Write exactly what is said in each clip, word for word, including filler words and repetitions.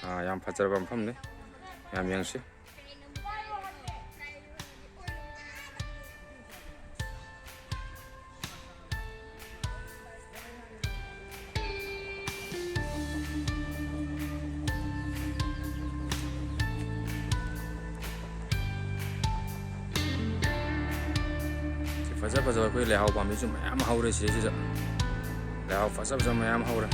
ꯑꯥ, ꯌꯥꯝ ꯐꯖꯔꯕ ꯃꯐꯝꯅꯤ꯫ ꯌꯥꯝ ꯌꯦꯡꯁꯤ꯫ ꯁꯤ ꯐꯖ ꯐꯖꯕ ꯑꯩꯈꯣꯏ ꯂꯩꯍꯥꯎ ꯄꯥꯝꯕꯤꯁꯨ ꯃꯌꯥꯝ ꯍꯧꯔꯦ ꯁꯤꯗꯩꯁꯤꯗ꯫ ꯂꯩꯍꯥꯎ ꯐꯖ ꯐꯖꯕ ꯃꯌꯥꯝ ꯍꯧꯔꯦ꯫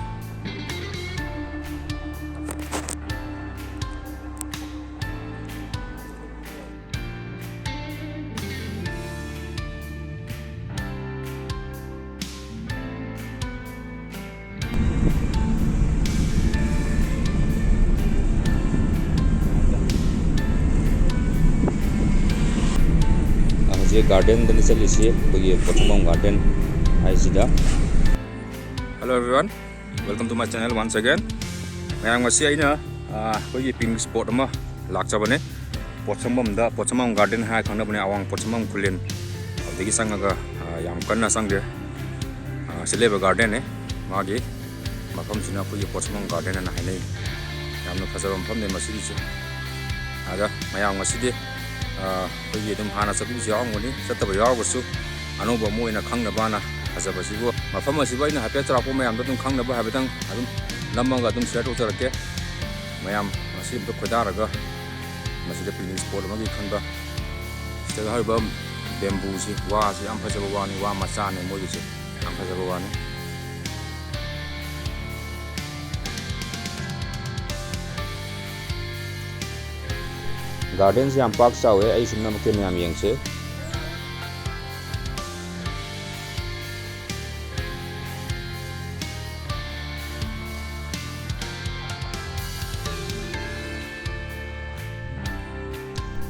ꯍꯧꯖꯤꯛ ꯒꯥꯔꯗꯦꯟꯗꯅꯤ ꯆꯠꯂꯤꯁꯤ, ꯑꯩꯈꯣꯏꯒꯤ ꯄꯣꯠꯁꯪꯕꯝ garden ꯍꯥꯏꯁꯤꯗ꯫ Hello everyone, welcome to my channel once again. ꯃꯌꯥꯝ, ꯉꯁꯤ ꯑꯩꯅ, ꯑ, ꯑꯩꯈꯣꯏꯒꯤ picnic spot ꯑꯃ ꯂꯥꯛꯆꯕꯅꯦ꯫ ꯄꯣꯠꯁꯪꯕꯝꯗ, ꯄꯣꯠꯁꯪꯕꯝ ꯒꯥꯔꯗꯦꯟ ꯍꯥꯏꯔ ꯈꯪꯅꯕꯅꯦ, ꯑꯋꯥꯡ ꯄꯣꯠꯁꯪꯕꯝ ꯈꯨꯂꯦꯟ꯫ ꯑꯗꯨꯗꯒꯤ ꯆꯪꯉꯒ, ꯑ, ꯌꯥꯝ ꯀꯟꯅ ꯆꯪꯗꯦ꯫ ꯑ, ꯁꯤ ꯂꯩꯕ ꯒꯥꯔꯗꯦꯟꯅꯦ꯫ ꯃꯥꯒꯤ ꯃꯐꯝꯁꯤꯅ ꯑꯩꯈꯣꯏꯒꯤ ꯄꯣꯠꯁꯪꯕꯝ ꯒꯥꯔꯗꯦꯟ ꯍꯥꯏꯅ ꯍꯥꯏꯅꯩ꯫ ꯌꯥꯝꯅ ꯐꯖꯕ ꯃꯐꯝꯅꯦ ꯃꯁꯤꯒꯤꯁꯨ꯫ ꯑꯗ ꯃꯌꯥꯝ ꯉꯁꯤꯗꯤ, ꯑ, ꯑꯩꯈꯣꯏꯒꯤ ꯑꯗꯨꯝ ꯍꯥꯟꯅ ꯆꯠꯄꯤꯕꯁꯨ ꯌꯥꯎꯔꯝꯒꯅꯤ, ꯆꯠꯇꯕ ꯌꯥꯎꯔꯒꯁꯨ ꯑꯅꯧꯕ ꯑꯃ ꯑꯣꯏꯅ ꯈꯪꯅꯕꯅ ꯐꯖꯕꯁꯤꯕꯨ, ꯃꯐꯝ ꯑꯁꯤꯕꯨ ꯑꯩꯅ ꯍꯥꯏꯐꯦꯠ ꯆꯥꯎꯔꯥꯛꯄ ꯃꯌꯥꯝꯗ ꯑꯗꯨꯝ ꯈꯪꯅꯕ ꯍꯥꯏꯐꯦꯠꯇꯪ ꯑꯗꯨꯝ ꯅꯝꯃꯒ ꯑꯗꯨꯝ share ꯇꯧꯖꯔꯛꯀꯦ꯫ ꯃꯌꯥꯝ ꯉꯁꯤ ꯑꯝꯇ ꯈꯣꯏꯗꯥꯔꯒ ꯃꯁꯤꯗ picnic spot ꯑꯃꯒꯤ ꯈꯟꯕ꯫ ꯁꯤꯗ ꯍꯧꯔꯤꯕ bambooꯁꯤ, ꯋꯥꯁꯤ ꯌꯥꯝ ꯐꯖꯕ ꯋꯥꯅꯤ, ꯋꯥ ꯃꯆꯥꯅꯤ ꯃꯣꯏꯒꯤꯁꯦ, ꯌꯥꯝ ꯐꯖꯕ ꯋꯥꯅꯤ꯫ ꯒꯥꯔꯗꯦꯟꯁꯦ ꯌꯥꯝ ꯄꯥꯛ ꯆꯥꯎꯋꯦ, ꯑꯩ ꯁꯨꯝ ꯅꯝꯃꯛꯀꯦ ꯃꯌꯥꯝ ꯌꯦꯡꯁꯦ꯫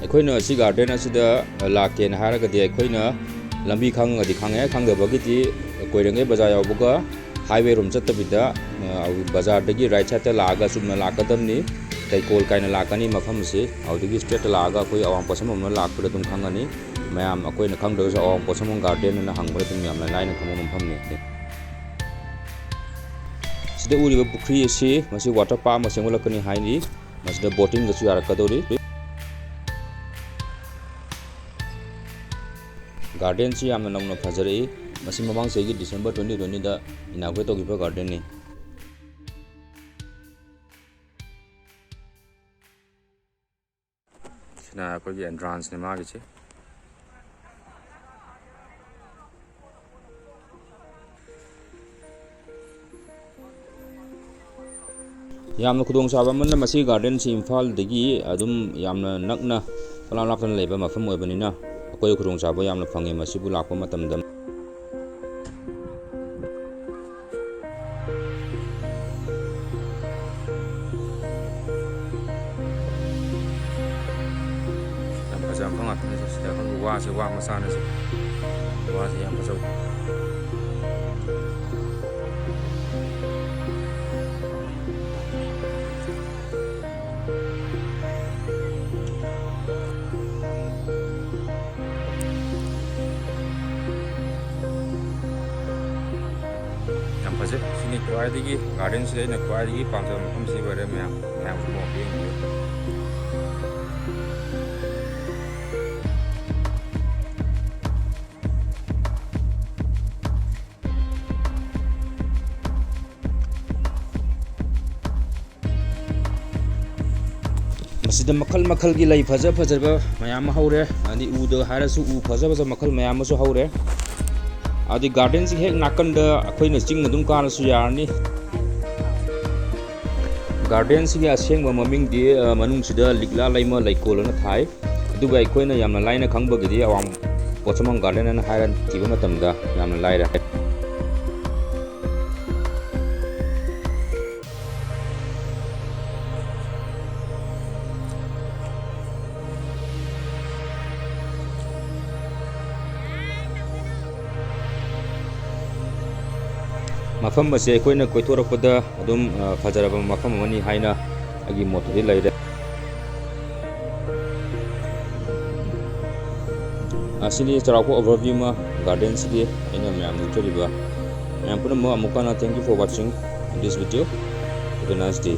ꯑꯩꯈꯣꯏꯅ ꯁꯤ ꯒꯥꯔꯗꯦꯟ ꯑꯁꯤꯗ ꯂꯥꯛꯀꯦꯅ ꯍꯥꯏꯔꯒꯗꯤ ꯑꯩꯈꯣꯏꯅ ꯂꯝꯕꯤ ꯈꯪꯉꯒꯗꯤ ꯈꯪꯉꯦ, ꯈꯪꯗꯕꯒꯤꯗꯤ ꯀꯣꯏꯔꯦꯡꯒꯩ ꯕꯖꯥꯔ ꯌꯧꯕꯒ highway ꯔꯣꯝ ꯆꯠꯇꯕꯤꯗ, ꯑ, ꯕꯖꯥꯔꯗꯒꯤ right sideꯇ ꯂꯥꯛꯑꯒ ꯆꯨꯝꯅ ꯂꯥꯛꯀꯗꯕꯅꯤ꯫ ꯀꯩꯀꯣꯜ ꯀꯥꯏꯅ ꯂꯥꯛꯀꯅꯤ ꯃꯐꯝ ꯑꯁꯤ꯫ ꯑꯗꯨꯗꯒꯤ straightꯇ ꯂꯥꯛꯑꯒ ꯑꯩꯈꯣꯏ ꯑꯋꯥꯡ ꯄꯣꯠꯁꯪꯕꯝ ꯂꯥꯛꯄꯗ ꯑꯗꯨꯝ ꯈꯪꯉꯅꯤ꯫ ꯃꯌꯥꯝ ꯑꯩꯈꯣꯏꯅ ꯈꯪꯗ꯭ꯔꯒꯁꯨ ꯑꯋꯥꯡ ꯄꯣꯠꯁꯪꯕꯝ ꯒꯥꯔꯗꯦꯟ ꯑꯅ ꯍꯪꯕꯗ ꯑꯗꯨꯝ ꯌꯥꯝꯅ ꯂꯥꯏꯅ ꯈꯪꯕ ꯃꯐꯝꯅꯤ꯫ ꯁꯤ ꯎꯔꯤꯕ ꯄꯨꯈ꯭ꯔꯤ ꯑꯁꯤ ꯃꯁꯤ water park ꯑꯃ ꯁꯦꯝꯒꯠꯂꯛꯀꯅꯤ ꯍꯥꯏꯔꯤ꯫ ꯃꯁꯤꯗ boatingꯒꯁꯨ ꯌꯥꯔꯛꯀꯗꯧꯔꯤ꯫ Gardenꯁꯤ ꯌꯥꯝꯅ ꯅꯧꯅ ꯐꯖꯔꯛꯏ꯫ ꯃꯁꯤ ꯃꯃꯥꯡ ꯆꯍꯤꯒꯤ December twenty twentyꯗ inaugurate ꯇꯧꯈꯤꯕ gardenꯅꯤ꯫ ꯁꯤꯅ ꯑꯩꯈꯣꯏꯒꯤ entranceꯅꯦ ꯃꯥꯒꯤꯁꯦ꯫ ꯌꯥꯝꯅ ꯈꯨꯗꯣꯡꯆꯥꯕ ꯑꯃꯅ, ꯃꯁꯤ gardenꯁꯤ ꯏꯝꯐꯥꯜꯗꯒꯤ ꯑꯗꯨꯝ ꯌꯥꯝꯅ ꯅꯛꯅ, ꯄꯂꯥꯞ ꯂꯥꯞꯇꯅ ꯂꯩꯕ ꯃꯐꯝ ꯑꯣꯏꯕꯅꯤꯅ ꯑꯩꯈꯣꯏ ꯈꯨꯗꯣꯡꯆꯥꯕ ꯌꯥꯝꯅ ꯐꯪꯉꯦ ꯃꯁꯤꯕꯨ ꯂꯥꯛꯄ ꯃꯇꯝꯗ꯫ ꯌꯥꯝ ꯐꯖꯕ ꯃꯐꯝ ꯉꯥꯛꯇꯅꯤ꯫ ꯁꯤꯗ ꯑꯩꯈꯣꯏꯒꯤ ꯋꯥꯁꯦ, ꯋꯥ ꯃꯆꯥꯅꯁꯦ, ꯋꯥꯁꯦ ꯌꯥꯝ ꯐꯖꯕ꯫ ꯌꯥꯝ ꯐꯖꯩ꯫ ꯁꯤꯅꯤ ꯈ꯭ꯋꯥꯏꯗꯒꯤ, gardenꯁꯤꯗ ꯑꯩꯅ ꯈ꯭ꯋꯥꯏꯗꯒꯤ ꯄꯥꯝꯖꯕ ꯃꯐꯝꯁꯤ ꯑꯣꯏꯔꯦ꯫ ꯃꯌꯥꯝ, ꯃꯌꯥꯝꯁꯨ ꯑꯃꯨꯛ ꯌꯦꯡꯕꯤꯌꯨ꯫ ꯃꯁꯤꯗ ꯃꯈꯜ ꯃꯈꯜꯒꯤ ꯂꯩ ꯐꯖ ꯐꯖꯕ ꯃꯌꯥꯝ ꯑꯃ ꯍꯧꯔꯦ꯫ ꯑꯗꯩ ꯎꯗ ꯍꯥꯏꯔꯁꯨ ꯎ ꯐꯖ ꯐꯖꯕ ꯃꯈꯜ ꯃꯌꯥꯝ ꯑꯃꯁꯨ ꯍꯧꯔꯦ꯫ ꯑꯗꯩ gardenꯁꯤ ꯍꯦꯛ ꯅꯥꯀꯟꯗ ꯑꯩꯈꯣꯏꯅ ꯆꯤꯡ ꯑꯗꯨꯝ ꯀꯥꯔꯁꯨ ꯌꯥꯔꯅꯤ꯫ Gardenꯁꯤꯒꯤ ꯑꯁꯦꯡꯕ ꯃꯃꯤꯡꯗꯤ, ꯑ, ꯃꯅꯨꯡꯁꯤꯗ ꯂꯤꯛꯂꯥ ꯂꯩꯃ ꯂꯩꯀꯣꯜ ꯑꯅ ꯊꯥꯏ꯫ ꯑꯗꯨꯒ ꯑꯩꯈꯣꯏꯅ ꯌꯥꯝꯅ ꯂꯥꯏꯅ ꯈꯪꯕꯒꯤꯗꯤ ꯑꯋꯥꯡ ꯄꯣꯠꯁꯪꯕꯝ garden ꯑꯅ ꯍꯥꯏꯔ ꯊꯤꯕ ꯃꯇꯝꯗ ꯌꯥꯝꯅ ꯂꯥꯏꯔꯦ꯫ ꯃꯐꯝ ꯑꯁꯦ ꯑꯩꯈꯣꯏꯅ ꯀꯣꯏꯊꯣꯔꯛꯄꯗ ꯑꯗꯨꯝ, ꯑ, ꯐꯖꯔꯕ ꯃꯐꯝ ꯑꯃꯅꯤ ꯍꯥꯏꯅ ꯑꯩꯒꯤ ꯃꯣꯠꯇꯗꯤ ꯂꯩꯔꯦ꯫ ꯑꯁꯤꯅꯤ ꯆꯥꯎꯔꯥꯛꯄ overview ꯑꯃ gardenꯁꯤꯒꯤ ꯑꯩꯅ ꯃꯌꯥꯝꯗ ꯎꯠꯆꯔꯤꯕ꯫ ꯃꯌꯥꯝ ꯄꯨꯝꯅꯃꯛ ꯑꯃꯨꯛꯀ ꯍꯟꯅ thank you for watching꯫ this video. Have a nice day.